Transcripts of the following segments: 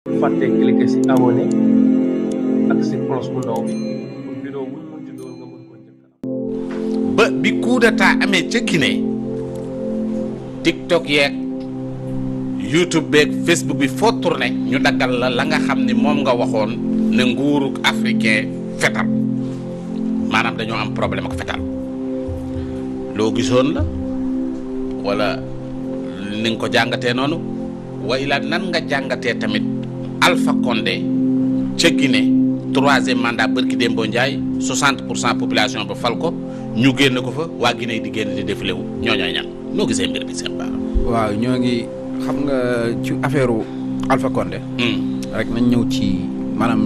fàtte cliquer si abonné ak si cloche bu ndaw bi pour vidéo bu mën ci doon nga mën ko njëkk ba bi coup d'état amee ca Guinée TikTok yeeg YouTube beeg Facebook bi foo tourné ñu daggal la nga xam ni moom nga waxoon ne nguurug africain fetal maanaam dañoo am problème ak fetal loo gisoon la wala ni nga ko jàngatee noonu way la nan nga jàngatee tamit Alpha Condé ca Guinée 3e mandat bërki Dembo Ndiaye 60% population ba fal ko ñu génn ko fa waa Guinée di génn di défilé wu ñooñooy ñan noo gisee mbir bi seen baara. waaw ñoo ngi xam nga ci affaire Alpha Condé. rek nañ ñëw ci maanaam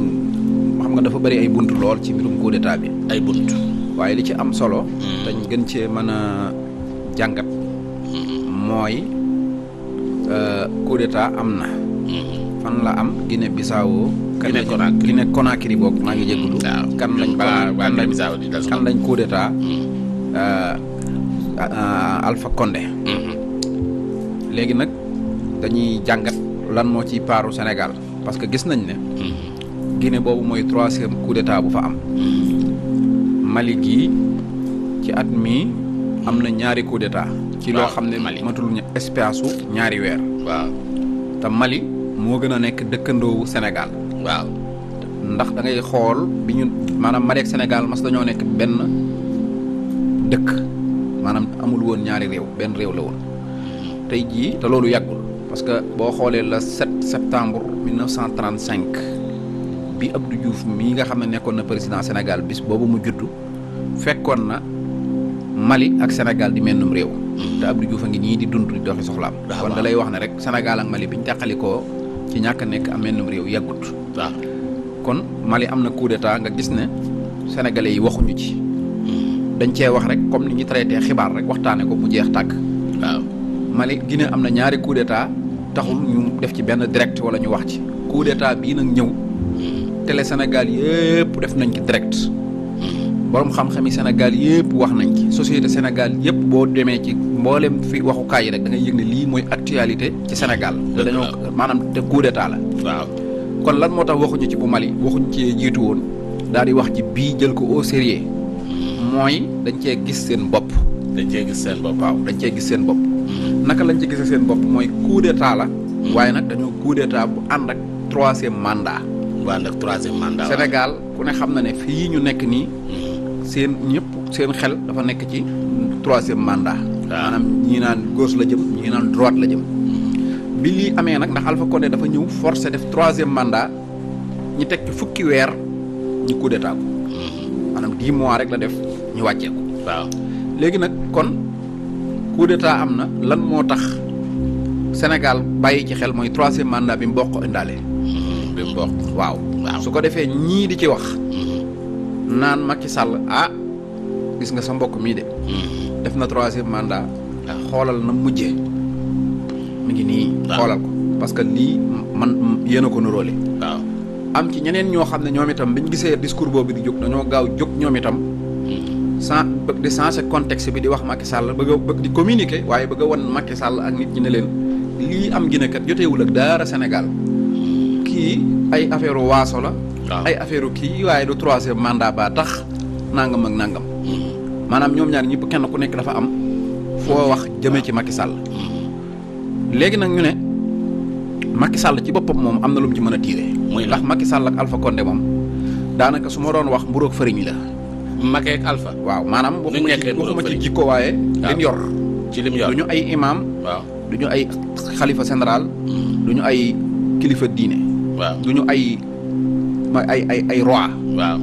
xam nga dafa bari ay bunt lool ci mbirum coup d'état bi. ay bunt waaye li ci am solo. dañ gën cee mën a jàngat. mooy coup d'état am na. fan la am Guinée Bissau. Guinée Conakry boog maa ngi jégalu. kan lañ coup d'état Alpha Condé. léegi nag dañuy jàngat lan moo ci paaru Sénégal parce que gis nañ ne. Guinée boobu mooy 3e coup d'état bu fa am. Mali gii ci at mi am na ñaari coup d'état. ci loo xam ne matul espace su ñaari weer. waaw te Mali moo gën a nekk dëkkandoowu Sénégal. waaw ndax da ngay xool bi ñu maanaam Mali ak Sénégal mas dañoo nekk benn dëkk maanaam amul woon ñaari réew benn réew la woon. tey jii te loolu yàggul parce que boo xoolee le 7 septembre 1935 bi Abdou Diouf mii nga xam ne nekkoon na président Sénégal bis boobu mu juddu fekkoon na Mali ak Sénégal di mennum réew. te Abdou Diouf a ngi nii di dund di doxi soxlaam. kon da lay wax ne rek Sénégal ak Mali bi ñu teqalikoo ci ñàkk a nekk am mennum réew yàggut. waaw kon Mali am na coup d'état nga gis ne sénégalais yi waxuñu ci. dañ cee wax rek comme ni ñu traité xibaar rek waxtaane ko mu jeex tàkk. waaw Mali Guinée am na ñaari coup d'état taxul ñu def ci benn direct wala ñu wax ci. coup d'état bii nag ñëw. télé Sénégal yëpp def nañ ci direct. borom xam-xami Sénégal yëpp wax nañ ci. société Sénégal yëpp boo demee ci mboolem fi waxukaay yi rek da ngay yëg ne lii mooy actualité ci Sénégal. te dañoo maanaam te coup d'état la. waaw kon lan moo tax waxuñu ci bu Mali waxuñu ci jiitu woon daal di wax ci bii jël ko au sérieux mooy dañ cee gis seen bopp. dañ cee gis seen bopp. waaw dañ cee gis seen bopp. naka lañ ci gisee seen bopp mooy coup d'état la. waaye nag dañoo coup d'état bu ànd ak 3e mandat. bu ànd ak 3e mandat. Sénégal ku ne xam na ne fii ñu nekk nii. seen ñëpp seen xel dafa nekk ci 3e mandat. maanaam ñii naan gauche la jëm ñii naan droite la jëm. bi lii amee nag ndax Alpha Condé dafa ñëw forcé def 3e mandat ñu teg ci fukki weer ñu coup d'état ko. maanaam 10 mois rek la def ñu wàccee ko. waaw léegi nag kon coup d'état am na lan moo tax Sénégal bàyyi ci xel mooy 3e mandat bi mu bokk indaale. bi mu bokk waaw. su ko defee ñii di ci wax. naan Macky Sall gis nga sa mbokk mii de. def na 3e mandat. xoolal na mujjee mi ngi nii. xoolal ko parce que lii man yéen a ko nuróole. waaw am ci ñeneen ñoo xam ne ñoom itam biñ gisee discours boobu di jóg dañoo gaaw jóg ñoom itam. sans bëgg di changer contexte bi di wax Macky Sall bëgg di communiquer waaye bëgg a wan Macky Sall ak nit ñi ne leen lii am Guinée kat joteewul ak dara Sénégal kii ay affaire waaso la. ay affaire kii waaye du 3e mandat ba tax nangam ak nangam. maanaam ñoom ñaar ñëpp kenn ku nekk dafa am foo wax jëmee ci Macky Sall. léegi nag ñu ne Macky Sall ci boppam moom am na lu mu ci mën a tiire. muy ndax Macky Sall ak Alpha Condé moom daanaka su ma doon wax mburoog fëriñ la. Macky ak Alpha. waaw maanaam waxuma ci jikko waaye. lim yor ci lim yor du ñu ay imam. waaw du ñu ay xalifa général. du ñu ay kilifa diine. waaw du ñu ay roi. waaw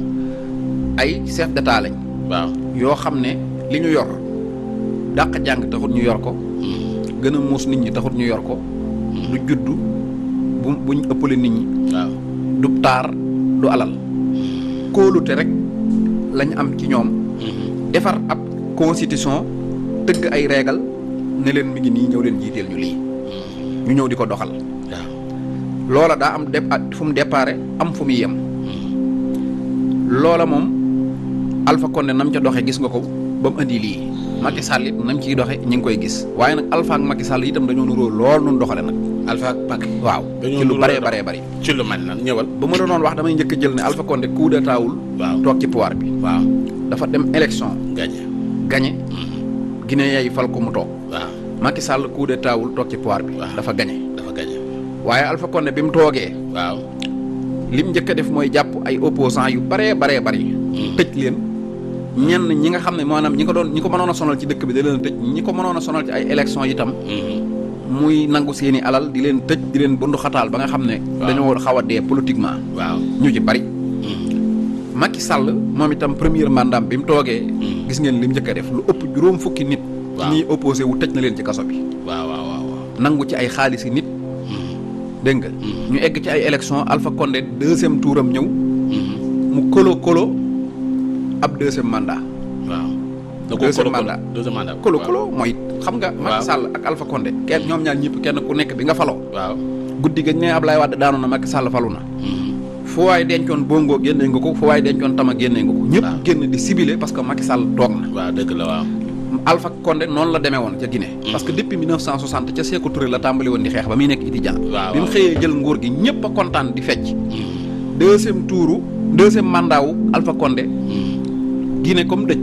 ay chef d'état lañ. waaw yoo xam ne li ñu yor dàq jàng taxut ñu yor ko. gën a muus nit ñi taxut ñu yor ko. du juddu buñ ëppale nit ñi. waaw du taar du alal. kóolute rek lañ am ci ñoom. defar ab constitution tëgg ay règle ne leen mi ngi nii ñëw leen jiiteel ñu lii. ñu ñëw di ko doxal. waaw loola daa am fu mu déparé am fu muy yem. loola moom Alpha Condé nam ca doxe gis nga ko ba mu indi lii. Macky Sall it nam ciy doxe ñi ngi koy gis waaye nag Alpha ak Macky Sall itam dañoo nuroo lool nun doxale nag. Alpha ak Macky. waaw ci lu baree bari. ci lu mel nan ñëwal. ba ma doon wax damay njëkk a jël ne Alpha Condé coup d'état wul. waaw toog ci pouvoir bi. waaw dafa dem élection. gagné. Guinée yaay fal ko mu toog. waaw Macky Sall coup d'état wul toog ci pouvoir bi. waaw dafa gagné. waaye Alpha Condé bi mu toogee. waaw lim njëkk a def mooy jàpp ay opposants yu baree bari. tëj leen ñenn ñi nga xam ne maanaam ñi ko mënoon a sonal ci dëkk bi da leen tëj ñi ko mënoon a sonal ci ay élections itam. muy nangu seeni alal di leen tëj di leen bundu xataal ba nga xam ne. dañoo xaw a dee politiquement. waaw ñu ci bari. Macky Sall moom itam premier mandat bi mu toogee. gis ngeen lim njëkk a def lu ëpp juróom fukki nit. ñiy opposé wu tëj na leen ci kaso bi. waaw nangu ci ay xaalisi nit. dégg nga. ñu egg ci ay élection Alpha Condé deuxième touram ñëw. mu kolo ab deuxième mandat. waaw deuxième mandat kolo mooy xam nga. waaw Macky Sall ak Alpha Condé. kenn ñoom ñaar ñëpp kenn ku nekk bi nga faloo. waaw guddi ga ñu ne Ablaye Wade daanu na Macky Sall falu na. fu waay dencoon bongo génne nga ko fu waay dencoon tama génne nga ko. ñëpp génn di ciblé parce que Macky Sall toog na. waaw dëgg la waaw. Alpha Condé noonu la demee woon ca Guinée. parce que depuis 1960 ca Sékou Touré la tàmbali woon di xeex ba muy nekk étudiant. bi mu xëyee jël nguur gi ñëpp a kontaan di fecc. deuxième mandat wu Alpha Condé. Guinée comme dëj.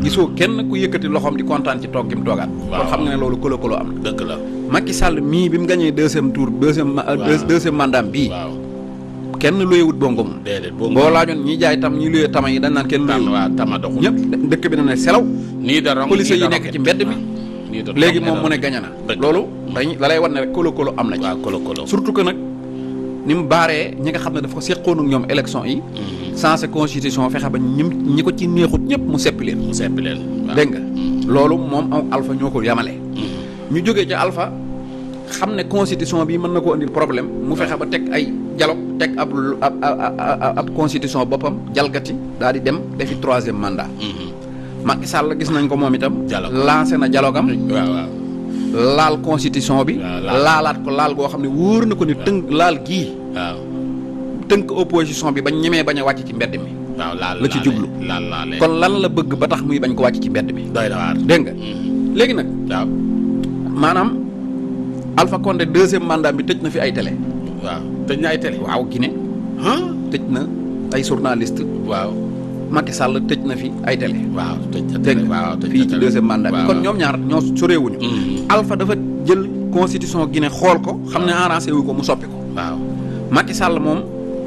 gisoo kenn ku yëkkati loxoom di kontaan ci toog gi mu toogaat. kon xam nga ne loolu kolo am na. dëgg la Macky Sall mii bi mu gañee deuxième mandat bii. kenn luyewut bongo moom. déedéet boo laajoon ñi jaay tam ñi luye tama yi dañ naan kenn luyewut. tama doxul ñëpp dëkk bi na ne selaw. nii da rong police yi nekk ci mbedd bi. léegi moom mu ne gañe na. loolu da lay wan ne rek kolo am na ci. waaw kolo surtout que nag ni mu baaree ñi nga xam ne dafa seqoon ak ñoom élection yi. sensé constitution fexe ba ñi ko ci neexut ñëpp mu seppi leen. waaw dégg nga. loolu moom ak Alpha ñoo ko yamale. ñu jógee ca Alpha xam ne constitution bi mën na koo indil problème mu fexe ba teg ay dialogue teg ab constitution boppam jalgati daal di dem defi troisième mandat. Macky Sall gis nañ ko moom itam. lancé na dialogue am. waaw laal constitution bi. laalaat ko laal goo xam ne wóor na ko ne tënk laal gii. waaw tënk opposition bi bañ ñemee bañ a wàcc ci mbedd mi. waaw la ci jublu. laal kon lan la bëgg ba tax muy bañ ko wàcc ci mbedd mi. doy na waar dégg nga. léegi nag. waaw maanaam Alpha Condé deuxième mandat bi tëj na fi ay télé. waaw tëj na ay télé. waaw Guinée. tëj na ay journaliste. waaw Macky Sall tëj na fi ay télé. waaw tëj na dégg waaw tëj na fii ci deuxième mandat bi. kon ñoom ñaar ñoo soreewuñu. Alpha dafa jël constitution Guinée xool ko. xam ne arrangé wu ko mu soppi ko. waaw Macky Sall moom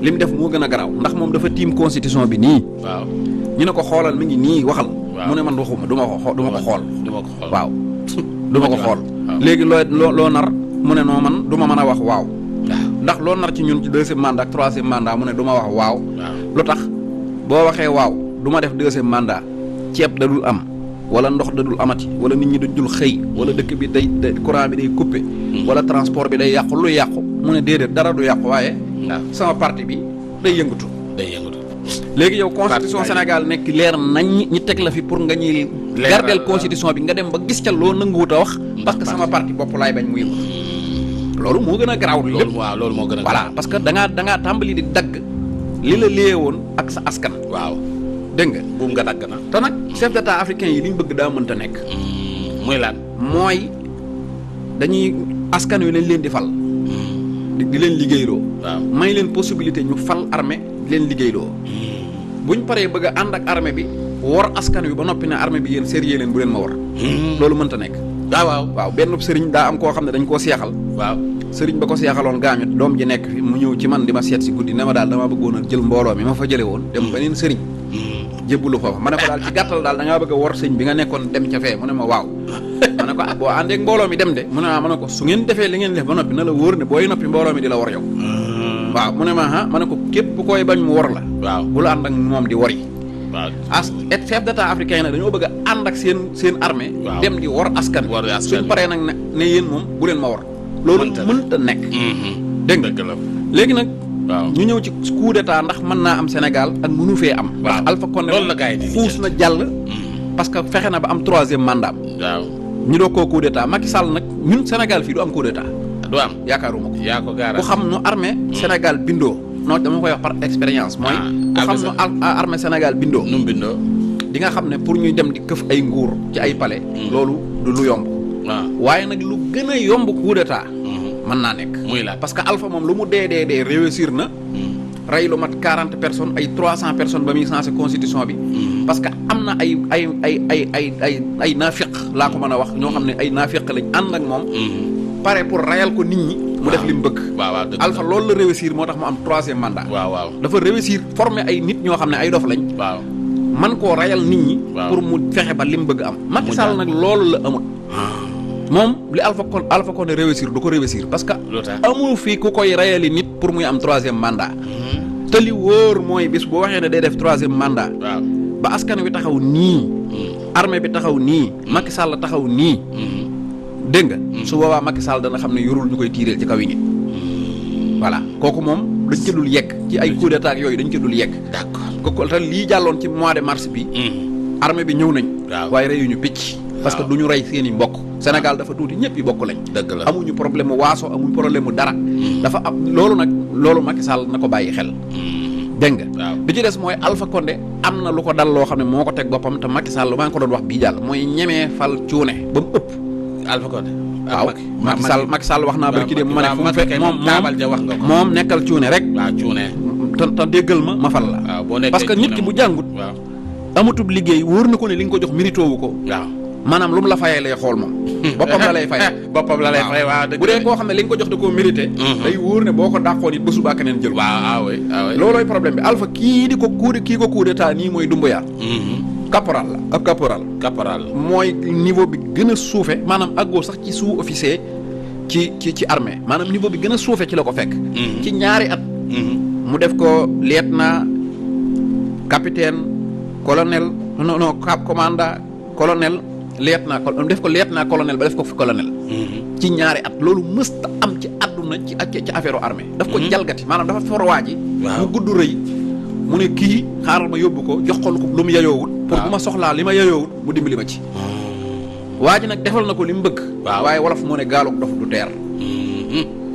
li mu def moo gën a garaaw ndax moom dafa tiim constitution bi nii. waaw ñu ne ko xoolal mi ngi nii waxal. waaw mu ne man waxuma du ma ko xool. waaw du ma ko xool. léegi loo nar mu ne noo man du ma mën a wax waaw. ndax loo nar ci ñun ci deuxième mandat ak troisième mandat mu ne du ma wax waaw. lu tax boo waxee waaw du ma def deuxième mandat ceeb da dul am wala ndox da dul amati wala nit ñi da dul xëy wala dëkk bi day courant bi day coupé. wala transport bi day yàqu lu yàqu mu ne déedéet dara du yàqu waaye. sama parti bi day yëngatu. léegi yow constitution Sénégal nekk leer nañ ñi teg la fi pour nga ñuy gardeel constitution bi nga dem ba gis ca loo nanguwut a wax. parce que sama parti bopp laay bañ muy loolu moo gën a garaaw lépp. waaw loolu moo gën a voilà parce que da ngaa tàmbali di dagg li la liyee woon ak sa askan. waaw dégg nga. buum nga dagg na. te nag chef d'état africain yi li ñu bëgg daa mënta nekk. muy lan. mooy dañuy askan wi lañ leen di fal. di leen liggéeyloo. waaw may leen possibilité ñu fal armée di leen liggéeyloo. buñ paree bëgg a ànd ak armée bi wor askan wi ba noppi ne armée bi yéen sérieux leen bu leen ma wor. loolu mënta nekk. waaw benn sëriñ daa am koo xam ne dañ koo seexal. waaw sëriñ ba ko seexaloon gaañu doom ji nekk fi mu ñëw ci man di ma seet si guddi ne ma daal damaa bëggoon a jël mbooloo mi ma fa jële woon dem beneen sëriñ jébbalu foofa ma ne ko daal ci gàttal daal da ngaa bëgg a wor sëñ bi nga nekkoon dem ca fee mu ne ma waaw ma ne ko boo àndee ak mbooloo mi dem de mu ne ma ne ko su ngeen defee li ngeen def ba noppi na la wóor ne booy noppi mbooloo mi di la wor yow. waaw mu ne ma ne ko képp koy bañ mu wor la. waaw bu la ànd ak moom di wori. waaw et chef d'état africain yi nag dañoo bëgg a ànd ak seen armée. dem di wor askan. suñ paree nag ne yéen moom bu leen ma wor. loolu mënta nekk. dégg nga léegi nag. waaw ñu ñëw ci coup d'état ndax mën naa am Sénégal ak mënu fee am. waaw Alpha Condé loolu la gars yi di xuus na jàll. parce que fexe na ba am troisième mandat. waaw ñu doog koo coup d'état Macky Sall nag ñun Sénégal fii du am coup d'état. du am yaakaaruma ko. yaa ko gaara ku xam nu armée Sénégal bindoo. non dama koy wax par expérience. mooy ku xam nu armée Sénégal bindoo. nu mu bindoo. di nga xam ne pour ñuy dem di këf ay nguur ci ay palais. loolu du lu yomb. waaw waaye nag lu gën a yomb coup d'état mën naa nekk. muy la parce que Alpha moom lu mu dee réussir na. rey lu mat 40 personnes ay 300 personnes ba muy sensé constitution bi. parce que am na ay naafiq laa ko mën a wax ñoo xam ne ay naafiq lañ ànd ak moom. pare pour rayal ko nit ñi. mu def li mu bëgg. waaw dëgg Alpha loolu la réussir moo tax mu am 3e mandat. waaw dafa réussir former ay nit ñoo xam ne ay dof lañ. waaw man koo rayal nit ñi. pour mu fexe ba li mu bëgg am. Macky Sall nag loolu la amul. moom li Alpha Condé réussir du ko réussir parce que. amul fii ku koy rayali nit pour muy am 3e mandat. te li wóor mooy bis bu waxee ne day def 3e mandat. waaw ba askan wi taxaw nii. armée bi taxaw nii. Macky Sall taxaw nii. dégg nga. su boobaa Macky Sall dana xam ne yorul ñu koy tiireel ci kaw yi nit. voilà kooku moom dañ ca dul yegg ci ay coup d'état yooyu dañ ca dul yegg. d'accord kooku te lii jàlloon ci mois de mars bi. armée bi ñëw nañ. waaye reyuñu picc. parce que du ñu rey seen i mbokk. Sénégal dafa tuuti ñëpp yi bokk lañ. dëgg la amuñu problème mu waaso amuñu problème mu dara. dafa am loolu Macky Sall na ko bàyyi xel. dégg nga. bi ci des mooy Alpha Condé am na lu ko dal loo xam ne moo ko teg boppam te Macky Sall maa ngi ko doon wax bii jàll mooy ñemee fal cuune ba mu ëpp. Alpha Condé. waaw Macky Sall wax naa barki dem ma ne fu mu fekk moom nekkal cuune rek. waaw cuune. te déggal ma fal la. waaw boo nekkee parce que nit ki bu jàngut. waaw amutub liggéey wóor na ko ne li nga ko jox mérito wu ko. waaw maanaam lu mu la fayee lay xool moom. boppam la lay fay. boppam la lay fay waaw dëgg bu dee koo xam ne li nga ko jox da koo mérité. day wóor ne boo ko dàqoon it ba subaa keneen jël. waaw loolooy problème bi Alpha kii ko coup d'état nii mooy Doumbouya. caporal la ab caporal. mooy niveau bi gën a suufe maanaam àggoo sax ci sous-officier ci armée maanaam niveau bi gën a suufe ci la ko fekk. ci ñaari at. mu def ko lieutenant capitaine colonel non commandant colonel lieutenant def ko lieutenant colonel ba def ko fi colonel. ci ñaari at loolu mësta am ci àdduna ci affaire armée. daf ko jalgati maanaam dafa forwaa ji. mu gudd rëy mu ne kii xaaral ma yóbbu ko jox ko lu mu yayoowut. pour bu ma soxlaa li ma yayoowut mu dimbali ma ci. waa ji nag defal na ko li mu bëgg. waaye wolof moo ne gaalug dof du teer.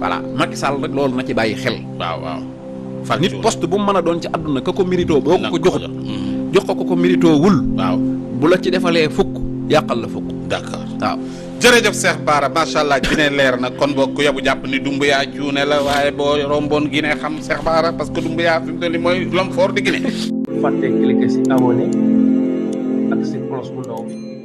voilà Macky Sall rek loolu na ci bàyyi xel. waaw nit poste bu mu mën a doon ci àdduna ka ko mérito boo ko joxut jox ko mérito wul. waaw bu la ci defalee fukk yàqal la fukk. d'accord waaw. jërëjëf Cheikh Bara macha allah Guinée leer na kon boo ku yabu jàpp ni Doumbouya cuune la waaye boo romboon Guinée xam Cheikh Bara parce que Doumbouya fi mu toll nii mooy l'homme fort de Guinée. fàtte cliquer si abonné ak si cloche bu ndaw bi.